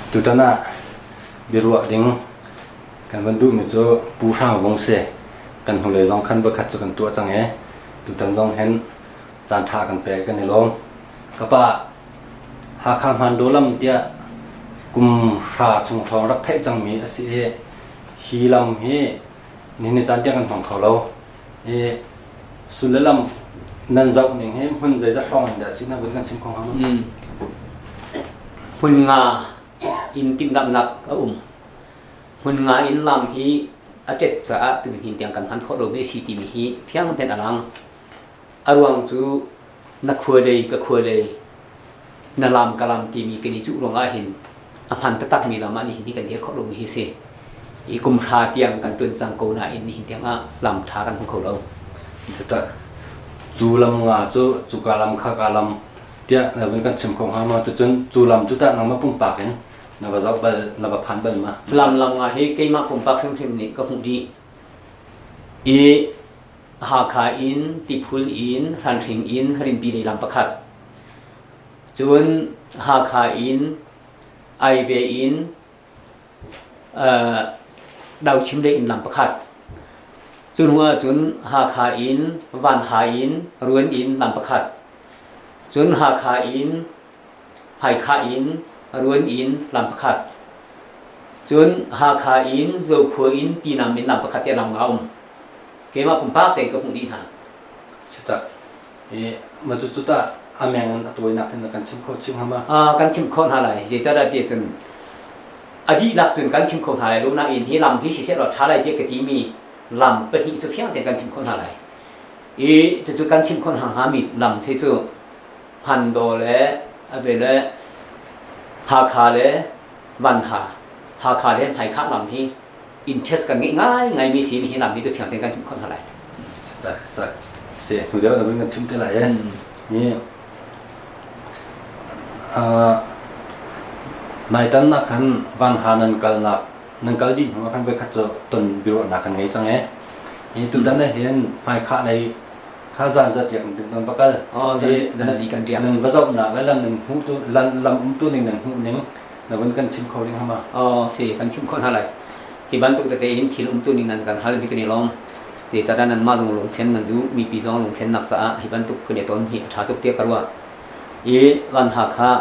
Tutan ah biaruah ding kan van duhmi cu Pu Hrang Vung si. Kan hnulei zong khan voikhat cu kan tuah cang i tutan zong hin caan ṭha kan pek kan i lawm. Ka pa, Hakha Hmandaw lam tiah kum hra chung hrawng rak theih cangmi a si i hi lam hi nihin ni caan tiang kan hmang kho lo. I sul le lam nan zoh ning hi hmun zeizat hrawng in dah si na vun kan chim kho hnga maw? Hmun nga in timhlamhnak a um. Hmun nga in lam hi a ṭet caah tunihin tiang kan hman khawh lomi a si timi hi fiang tein a lang. A ruang cu na khua lei ka khua lei na lam ka lam timi kan i cuh ruangah hin a hman taktakmi lam ah nihin hi kan dir khawh lomi hi a si. I kum hra tiang kan tuan cang ko nain nihin tiang ah lam ṭha kan hmu kho lo. Biatak. Cu lam nga cu cuka lam kha ka lam tiah na vun kan chim kho hnga maw? Cucun cu lam cu tah nangmah pumpak in na va zoh bal, na va phan bal ma? Lam lam nga hi keimah pumpak hrimhrim nih ka hmuh dih. I Hakha in, Tiphul in, Hranhring in Rinpi lei lam pakhat. Cun Hakha in, Aive in, Dauchim lei in lam pakhat. Cu hnu ahcun Hakha in, Vanha in, Ruan in lam pakhat. Cun Hakha in, Hmaikhah in, Ruan in lam pakhat. Cun Hakha in, Zokhua in, Tinam in lam pakhat tiah lam nga a um. Keimah pumpak tein ka hmuh dih hna. Sitak. I ma cu cu tah a meng in a tawinak in na kan chim kho chim hnga ma? Kan chim khawh hna lai. Zeicahdah ti cun a dihlak cun kan chim kho hna lai lo nain hi lam hi siseh law ṭha lai tiah ka timi lam pahnih cu fiang tein kan chim khawh hna lai. I cucu kan chim khawh hna hngami lam khi cu Hmandaw le a le Hakha le Vanha, Hakha le Hmaikhah lam hi interest kan ngeih ngaingai mi si mi hi lam hi cu fiang tein kan chim khawh hna lai. Tak tak. Si, tu deuh na kan chim te lai eh. Ni nai tan nak khan van ha nan kal nak nan kal dih hnu khan voikhat cu ton biaruahnak kan ngei cang eh. Hi tutan ah hin hmaikhah lei kha zan zat riak nan va kal. Oh, zan zan li kan riak. Nan va zohnak le lam nan hmuh tu lam um tu ning nan hmuh ning na vun kan chim kho ding hama. Oh, si kan chim kho hna lai. Hi bantuk tete hin thil um tu ning nan kan hal mi kan i lawm. Zeicahdah nanmah zong lungfian nan duh, mipi zong lungfiannak caah hi bantuk kan i ton hi a ṭha tuk tiah ka ruah. I Van Hakha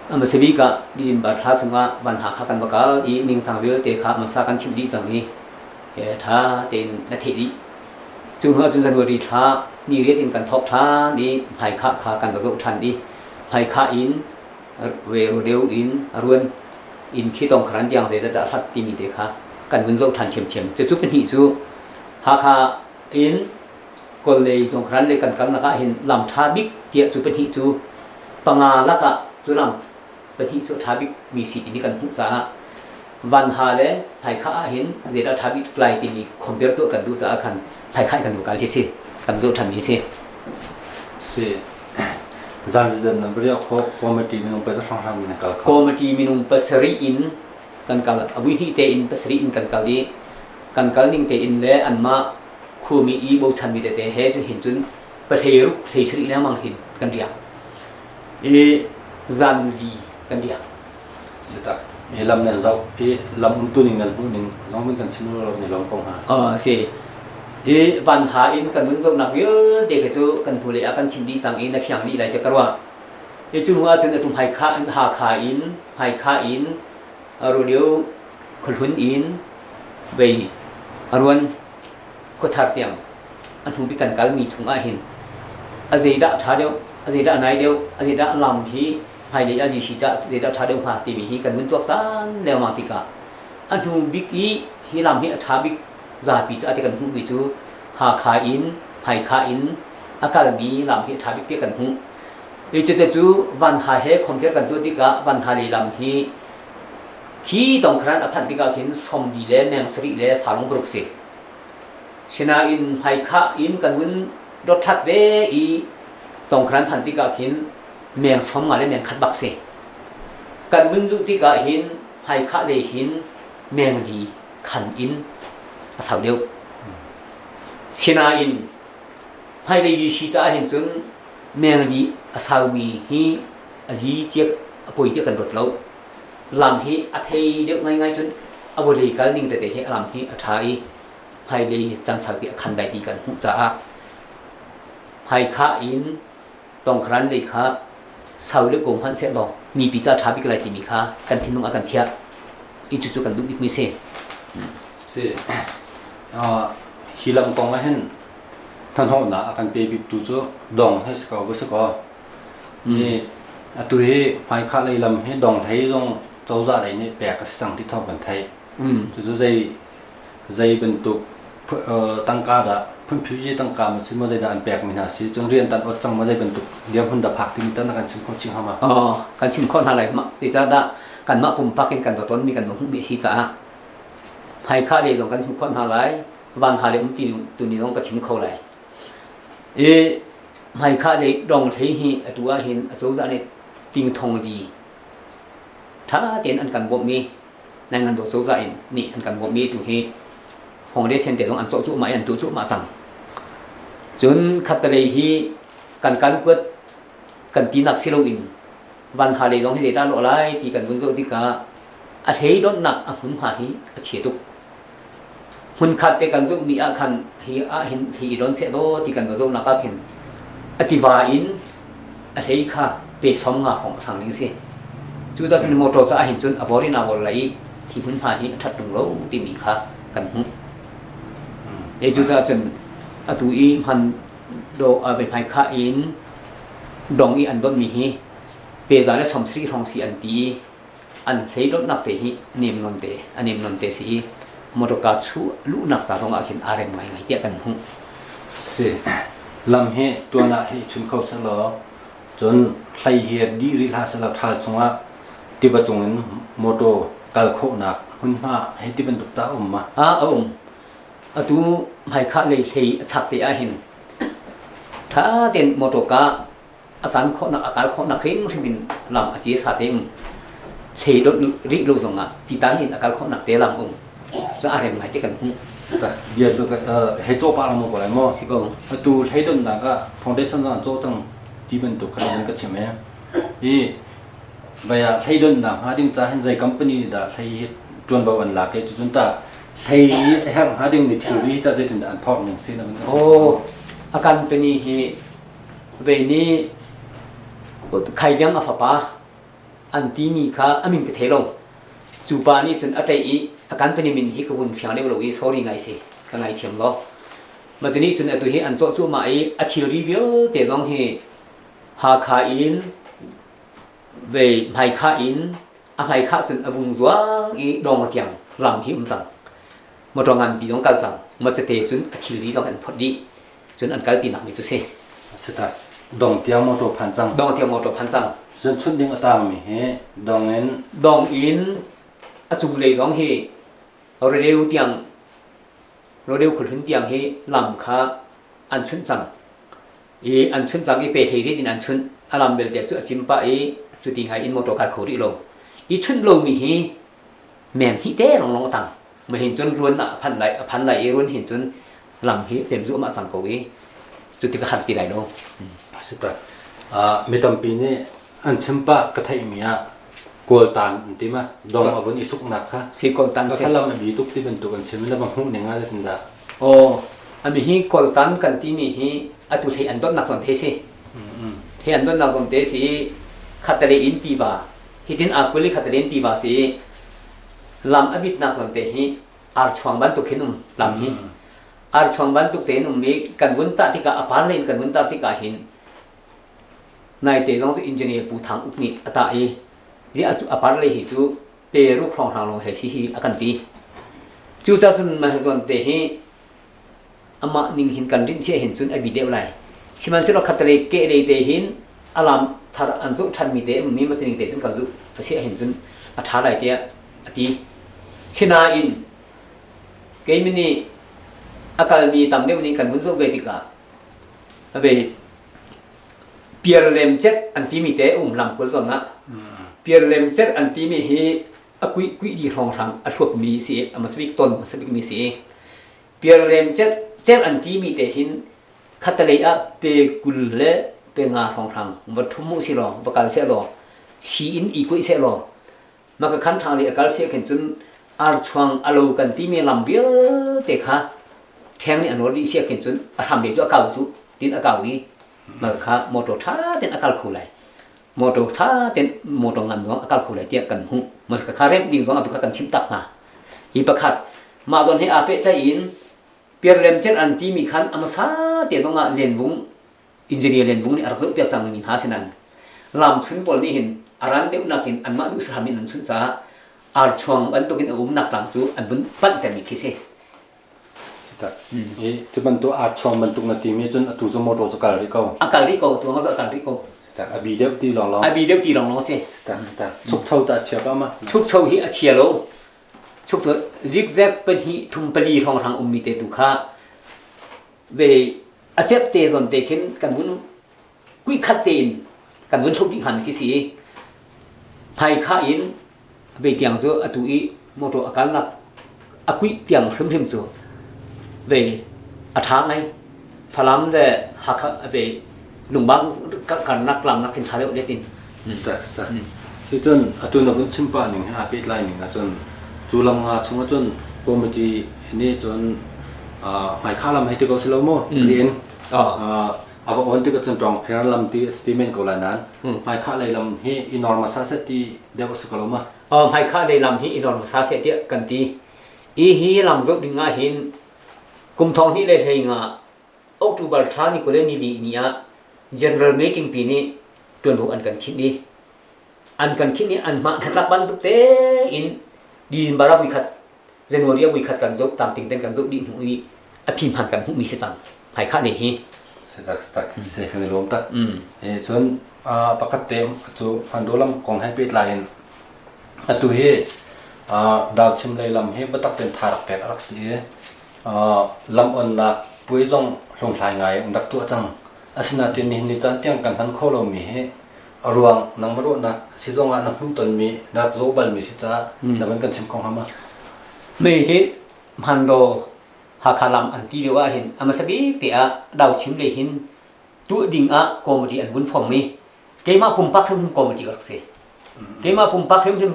a hmasa bik ah December thla chungah Van Hakha kan va kal i ningcang vialte kha hmasa kan chimh dih cang i ṭha tein na theih dih. Cu hnu ahcun January thla ni riat in kan thawk ṭhan i hmaikhah kha kan va zoh ṭhan i hmaikhah in Rodeo in a ruan inn khi tongkharan tiang zeizat dah hlat timi te kha kan vun zoh ṭhan ṭhiamṭhiam. Cucu pahnih cu Hakha in Kawllei tongkharan lei kan kalnak ah hin lam ṭha bik tiah cu pahnih cu panga lakah cu lam pahnih cu a ṭha bik mi si timi kan hmuh caah Vanha le Hmaikha ah hin zeidah ṭha bik lai timi compare tuah kan duh caah khan Hmaikha in kan vun kal hi si kan zoh ṭhan mi si. Si. Zan zan nan riak kho committee minung pa hrang hrang nan kal kho. Committee minung pasarih in kan kal. A vui hnih te in pasarih in kan kal i kan kal ning te in le anmah khuami i bochan mi tete he cu hin cun pahlei ruk hlei sarih lengmang hin kan riak. I zan vi kan riak. Sitak. I lam nan zoh i lam umtu ning nan hmuh ning zong kan chim lo ni lawm ko hna. Ah si. I van ha in kan vun zohnak vialte kha cu kan hnulei ah kan chim dih cang i na fiang dih lai tiah ka ruah. I cu hnu ahcun atu hmaikha in Hakha in hmaikha in Rodeo khuahlun in vei a ruan khuathar tiang a hnu bik kan kalmi chung ah hin a zeidah ṭha deuh, a zeidah nai deuh, a zeidah lam hi hmailei ah si cah zeidah ṭha deuh hnga timi hi kan vun tuaktan lengmang tikah a hnu bik i hi lam hi a ṭha bik zapi caah ti kan hmuhmi cu Hakha in Hmaikha in a kalmi lam hi a ṭha bik tiah kan hmuh. Hi cucu cu Vanha he compare kan tuah tikah Vanha lei lam hi khi tongkharan a phanh tikah khin sawmli le meng sarih le falong paruk si. Sinain Hmaikha in kan vun dotthlat ve i tongkharan phanh tikah khin meng sawm nga le meng khat bak si. Kan vun zuh tikah hin Hmaikha lei hin meng li khan in a sau deuh. Sinain hmailei yi caah hin cun meng li a saumi hi a zi ciak a poi tiah kan ruat lo. Lam hi a phei deuh ngaingai cun a vawlei kal ning tete hi a lam hi a ṭha i hmailei caan saupi a khan lai ti kan hmuh caah hmaikhah in tongkharan lei kha sau le ko hmanh sehlaw mipi ca ṭha bik lai timi kha kan thinlung a kan chiah i cucu kan duh bikmi si. Si. Hi lam kong ah hin hnahnawhnak a kan pe biktu cu dong hi si ko va si kaw. Hi atu hi hmaikhah lei lam hi dong hlei zong cozah lei nih pek a si cang ti thawng kan theih. Cucu zei zei bantuk tangka dah phunphiji tangka ma si maw zeidah an pek mi hna si cun rian tan ot cang ma zei bantuk dirhmun dah phak timi tan kan chim kho chin hama. Oh, kan chim khawh hna lai ma zeicahdah kanmah pumpak in kan va ton mi kan va hmuh mi a si caah hmaikhah lei zong kan chim khawh hna lai van ha le um ti tu ni zong ka chim kho lai. I hmaikhah le donghlei hi atu ahhin acozah nih tingthong li ṭha tein an kan bawmh i Nangandaw cozah in nih an kan bawmhmi tu hi foundation te zong an cawh cuahmah i an tuah cuahmah cang. Cun khattelei hi kan kan kuat kan tinak si loin vanha lei zong hi zeidah lawh lai ti kan vun zoh tikah a hlei donhnak a hmunhma hi a chia tuk. Hmunkhat te kan zohmi ah khan hi ah hin thli i don sehlaw ti kan va zohnak ah khin a tiva in a hlei kha pe som nga hrawng a sang ding a si. Cucaah cun motor caah hin cun a vor in aa vor lai i hi hmunhma hi a ṭhat tung lo timi kha kan hmuh. E cucaah cun atu i hman do a ve hmai kha in dong i an donmi hi pe za le 70 hrawng si an ti i an hlei donhnak te hi nem non te a nem non te si i motorka chu luhnak ca zong ah khin aa rem ngaingai tiah kan hmuh. Si lam hi tuan ah hi chim kho selaw cun hlei hi dih rih hlah selaw ṭhal chungah tiva cung in motor kal khawhnak hmunhma hei ti bantuk ta um ma? A a um. Atu hmaikhah lei hlei a chak te ah hin ṭha tein motor ka a tan khawhnak a kal khawhnak hrimhrim in lam a ce sa te um hlei dot rih lo zongah titan in a kal khawhnak te lam um cu a rem ngai te kan hmuh. Bia cu hei cawh pah mo ko lai maw? Si ko. Atu hlei donnak ah foundation zong an cawh cang ti bantuk khan in ka chim e. I baya hlei donnak hnga ding ca hin zei company nih dah hlei hi tuanvo an lak e cucun ta hlei a herh hnga ding mi thilri ta zeitin dah an phorh ning si na Oh, a company hi Vei nih Khaidiang a fapa an timi kha a min ka thei lo. Cu pa nih cun a tlaih i a company min hi ka vun fiang deuh lo i sorry ngai si ka ngaithiam law. Mah cu nih cun atu hi an cawh cuahmah i a thilri vialte zong hi Hakha in vei hmaikhah in a hmaikhah cun a vung zuang i dong tiang ram hi um cang. Motor nganpi zong kal cang. Macate cun a thilri zong an phot dih. Cun an kalpi nak mi cu si. Sita dong tiang motor phan cang. Dong tiang motor phan cang. Cun chunh ding a tang mi hi dong in dong in a cung lei zong hi rodeu tiang rodeu khulhun tiang hi lam kha an chunh cang i an chunh cang i pe hlei rit in an chunh a lam belte cu a cim pah i cuti ngai in motor kal kho rih lo i chunh lo mi hi meng hi te rong long tang ma hin cun ruan ah phan lai a phan lai i ruan hin cun lam hi pem zu ma cang ko i cu ti ka har ti lai lo. Sita mi tampi nih an chim pah ka theih mi ah kawl tan an ti ma dong a vun i suknak kha si kawl tan si lam a bi tuk ti bantuk an chim na ba hmuh ning ah zeitin dah? Oh, ami hi kawl tan kan ti mi hi atu thei an dot nak zon the si thei an dot nak zon te si khatale in tiva hitin a kuli khatale in tiva si lam a bitnak zawn te hi archuang bantuk hin um lam hi archuang bantuk tein um i kan vun tah tikah a par lein kan vun tah tikah hin naite zong cu engineer Pu Thang Uk nih a tah i ziah cu a par lei hi cu pe ruk hrawnghrang lawng he si hi a kan ti. Cu ca cun mah zawn te hi amah ning hin kan rinh sia hin cun a bi deuh lai. Sihmanhsehlaw khatalei ke lei te hin alam thar an zoh ṭhan mi te mi masining te cun kan zuh a si ahhin cun a ṭha lai tiah a ti. Sinain keimi nih a kalmi tam deuh nih kan vun zoh ve tikah ve piar lem cet an timi te um lam kul zawn ah piar lem cet an timi hi a kuih kuih di hrawnghrang a hluapmi si a hmasabik ton hmasabik mi si piar lem cet cet an timi te hin khatalei ah pe 20 le pe 5 hrawnghrang va ṭhum mu si law va kal seh law si in i kuih seh law. Mah ka khan thlang lei a kal si khin cun archuang a lo kan timi lam vialte kha ṭheng nih a nawl dih si khin cun a hram lei cu a kau cu tin a kau i mah kha motor ṭha tein a kal kho lai. Motor ṭha tein motor ngan zong a kal kho lai tiah kan hmuh. Mah kha remh ding zong atu kha kan chimh tak hna. Hi pakhat mah zawn he aa pehtlaih in Piarlem cen an timi khan a hmasa te zong ah Lianvung engineer Lianvung nih a rak zohpiak cangmi hna si nain lamchun pawl nih hin a ran deuhnak in anmah duh saram in an chunh caah archuang bantukin a umnak tlang cu an vun panhtermi khi si. I cu bantuk archuang bantuk na timi cun atu cu motor cu kal rih ko. A kal rih ko, tu a kal rih ko. A bi deuh ti lawnglawng. A bi deuh ti lawnglawng si. Chukcho ta chia pa ma? Chukcho hi a chia lo. Chukcho zigzag pahnih thum pali hrawnghrang ummi te tu kha ve a cep te zawn te khin kan vun kuih khat tein kan vun hloh dih hnga khi si i hmai kha in ve tiang cu atu i motor a kalnak a kuih tiang hrimhrim cu ve a ṭha ngai Falam le Hakha ve Lungbang karnak lamnak khin ṭha deuh det in. Sicun atu na vun chim pah ning he aa pehtlai ning ahcun cu lam nga chung ahcun committee nih cun hmaikha lam hei ti ko si lo maw tiin a va on tik ahcun tawngpher lam ti a si ti men ko lai nain hmaikha lei lam hi i nor hmasa seh ti deuh a si ko lo ma? Hmaikha lei lam hi i nor hmasa seh tiah kan ti. I hi lam zoh ding ah hin kum thong hnih le hlei nga October thla ni 20 le ni li ni ah General meeting pi nih ṭuanvo an kan khinh i an kan khinh i an mah hnatlak bantuk tein December ah voikhat January ah voikhat kan zoh tamting ten kan zoh dih hnu i a phi hman kan hmuhmi si cang hmaikha ne hi. Tak tak se kan i lawm tak. E cun pakhat te cu Hmandolam kong he pehtlai in atu hi Dauchim lei lam hi biatak ten tha rak pek a rak si i lam onnak puai zong hlunghlai ngai an rak tuah cang. Asinain nihin ni caan tiang kan hman kho lomi hi a ruang nangmah ruahnak a si zongah na hmuhtonmi na rak zoh balmi si caah na van kan chim kho hnga ma? Mi hi Hmanraw Hakha lam an ti lio ahhin a hmasa bik te ah Dauchim lei hin tuah ding ah committee an vun form i keimah pumpak hrimhrim committee ka rak si. Keimah pumpak hrimhrim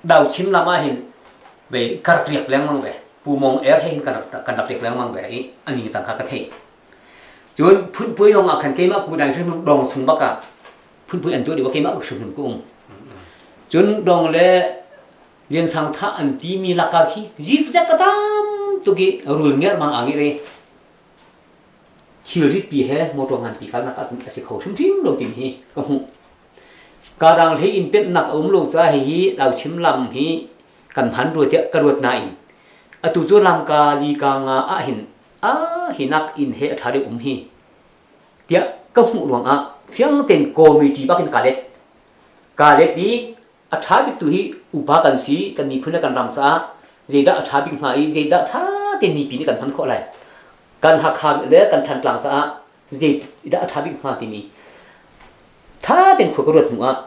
Dauchim lam ahhin ve ka rak riak lengmang ve. Pu Mong Er he hin kan rak riak lengmang ve i ani cang kha ka theih. Cun phunpui zong ah khan keimah ku dang hrimhrim dong chung bak ah phunpui an tuah dih keimah hrimhrim ku um. Cun dong le Lian Sang Tha an timi laka khi zikzak ka tam tuk i rul ngerh mang ang i thilrit pi he motor ngan pi kalnak ahcun a si kho hrimhrim lo timi hi ka hmuh. Karang hlei in pemhnak a um lo caah hihi Dauchim lam hi kan hman rua tiah ka ruat nain atu cu lamka li ka nga ahhin a hinak inn he a ṭha deuh um hi tiah ka hmuh ruangah fiang tein committee bak in kaa let. Kaa let i a ṭha bik tu hi upa kan si, kan miphun le kan ram caah zeidah a ṭha bik hnga i zeidah ṭha tein mipi nih kan hman khawh lai. Kan Hakha le kan Thantlang caah zeidah a ṭha bik hnga timi ṭha tein khua ka ruat hnu ah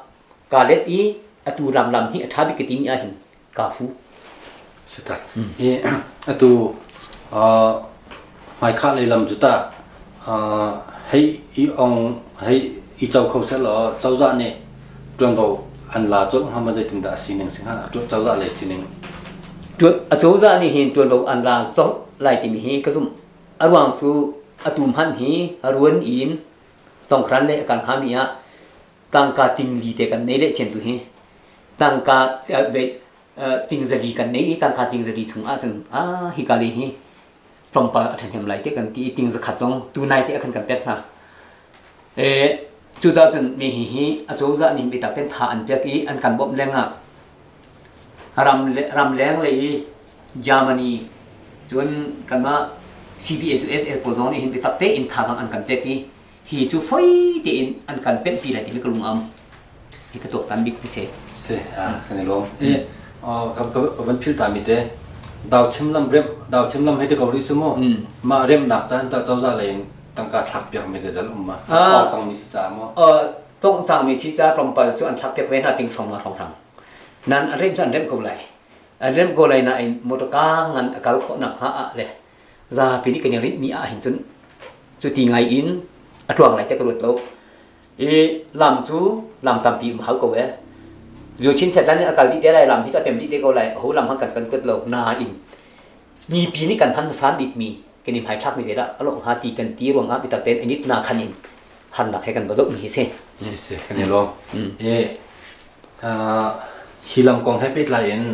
kaa let i atu lam hi a ṭha bik ka timi ahhin kaa fu. Sitak. I atu hmaikhah lei lam cu tah hei i ong hei i co kho seh law cozah nih ṭuanvo an la colh hnga maw zeitindah a sining si hnga cozah lei sining? A cozah nih hin ṭuanvo an la colh lai timi hi ka zumh. A ruang cu atu hmanh hi ruan in tongkhran le a kan hngami ah tangka tingli te kan nei leh cian tu hi tangka ve tingzali kan nei i tangka tingzali chung ahcun a hika le hi tlawmpal a ṭhahnem lai te kan ti i ting zakhat zong tu nai te khan kan pek hna. E cucaah cun mi hi hi a cozah nih biatak ten tha an pek i an kan bawmh lengah ram ram leng le i Germany cun kanmah CBA cu SS pawl zong nih hin biatak tein thazaang an kan pek i hi cu foi tein an kan pemhpi lai timi ka lung am hi ka tuaktan bik ti si. Si kan i lawm. I ka van phil ta mi te Dauchim lam rem Dauchim lam hei te ko rih su mu. Mah remnak caan ta cozah lei in tangka thlak piak mi zeizal um ma? Tong cang mi si ca maw? Tong cang mi si ca tlawmpal cu an thlak piak ve hna ting song ma hrawng hrang. Nan a rem cu an rem ko lai. An rem ko lai nain motor ka ngan a kal khawh nak hnga ah le zapi nih kan i rinhmi ah hin cun cuti ngai in a tluang lai te ka ruat lo. I lam cu lam tampi um hau ko e. Lu chin set a kal dih te lai lam hi cu a pem dih te ko lai ho lam han kan kan kuat lo nain mipi nih kan hman hmasa bikmi kan i hmaithlak mi zeidah a lawh hnga ti kan ti ruangah biatak tein anit na khan in harnak he kan va zoh mi hi si. Si kan i lawm. E hi lam kong he pehtlai in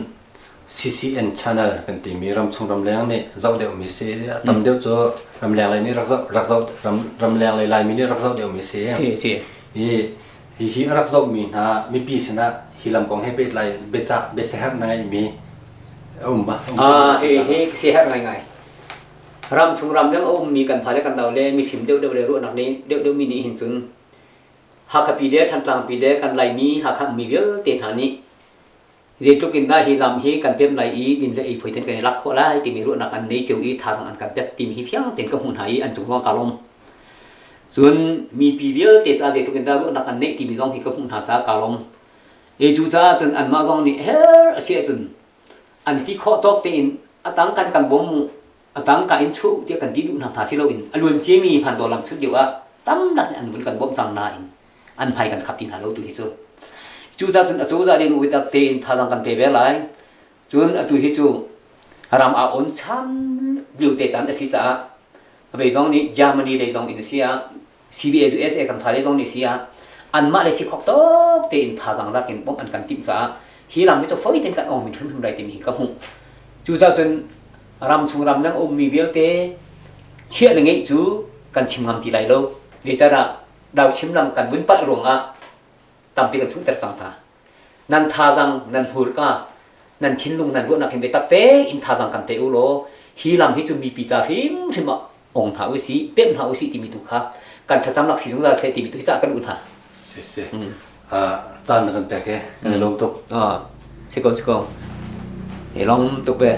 CCN channel kan timi ramchung ramleng nih zoh deuhmi si tam deuh cu ramleng lei nih rak zoh rak zoh ramleng lei Laimi nih rak zoh deuhmi si. Si si. Hi hi a rak zohmi hna mipi sinah hi lam kong he pehtlai biacah biasiaherh na ngeihmi a um ma? Ah hi hi siaherh ngaingai. Ramchung ramleng a ummi kan fale kan nau le mifim deuhdeuh le ruahnak nei deuhdeuh mi nih hin cun Hakha pi le Thantlang pi le kan Laimi Hakha ummi vialte hna nih zeitluk in dah hi lam hi kan pem lai i din le ei foi ten kan i lak khawh lai timi ruahnak an nei cio i thazaang an kan pek timi hi fiang tein ka hmuh hna i an cung zong ka lawm. Cun mipi vialte caah zeitluk in dah ruahnak an neih timi zong hi ka hmuh hna caah ka lawm. E cu caah cun anmah zong nih her a si ahcun an ti khawh tawk tein a tang kan kan bawm mu a tang ka in chuh tiah kan ti duh hna hna si loin a luan ciami phandaw lam chut lio ah tamnak nih an vun kan bawmh cang nain an hmai kan khap ti hna lo tu hi cu. Cu ca cun a cozah ding uitak tein thazaang kan pe ve lai. Cun atu hi cu ram aa on chan lio te caan a si caah vei zong nih Germany lei zong in a si ah CBA USA kan fale zong nih si ah anmah le sikhok tawk tein thazaang lak in bawmh an kan timh caah hi ram hi cu foi tein kan ong min hrimhrim lai timi hi ka hmuh. Cucaah cun ram chung ram dang ummi vialte chiah le ngeih cu kan chim ngam ti lai lo. Zeicahdah dau chim lam kan vun palh ruangah tampi kan sunghter cang hna. Nan thazaang nan hmurka nan thinlung nan ruahnak hin biatak tein thazaang kan pe u law hi lam hi cu mipi ca hrimhrim ah ong hna usih pemh hna usih timi tu kha kan thlacam lak si zungzal seh timi tu hi ca kan u hna. Si si. Caan na kan pek he kan i lawm tuk. Si ko si ko. I lawm tuk ve.